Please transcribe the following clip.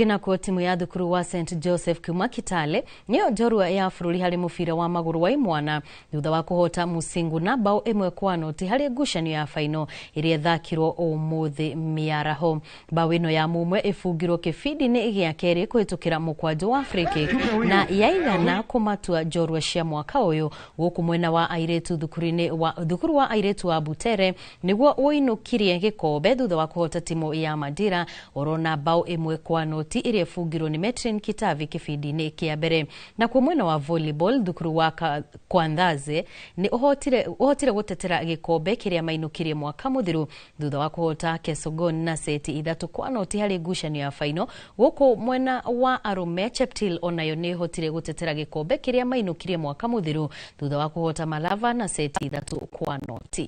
Nakuo timu ya thukuru wa St Joseph kuma Kitale niyo njorua ya bũrũri harĩ mũbira wa magũrũ wa imwana thutha wa kũhota Musingu na bao 1-0 harĩ ngucanio ya faino ĩrĩa ĩthakirwo ũmũthĩ mĩaraho. Bao ĩno ya mumwe ĩbungirwo kĩbindi-inĩ gĩa kerĩ kũhĩtũkĩra mũkwanjũ wa free kick na yaigana kũmatua njorua cia mwaka ũyũ. Gũkũ mwena wa airĩtu thukuru-inĩ wa thukuru wa airĩtu wa Butere nĩguo ũinũkirie gĩkombe thutha wa kũhota timu ya Mandira orona bao 1-0 ĩrĩa ĩbungirwo nĩ Metrin Kitavi kĩbindi-inĩ kĩa mbere. Nakuo mwena wa volleyball thukuru wa Kwanthaze nĩ ũhotire gũtetera gĩkombe kĩrĩa mainũkirie mwaka mũthiru thutha wa kũhota Kesogon na seti 3-0 harĩ ngucanio ya faino. Gũkũ mwena wa arũme Cheptil onayo nĩ ĩhotire gũtetera gĩkombe kĩrĩa mainũkirie mwaka mũthiru thutha wa kũhota Malava na seti 3-0.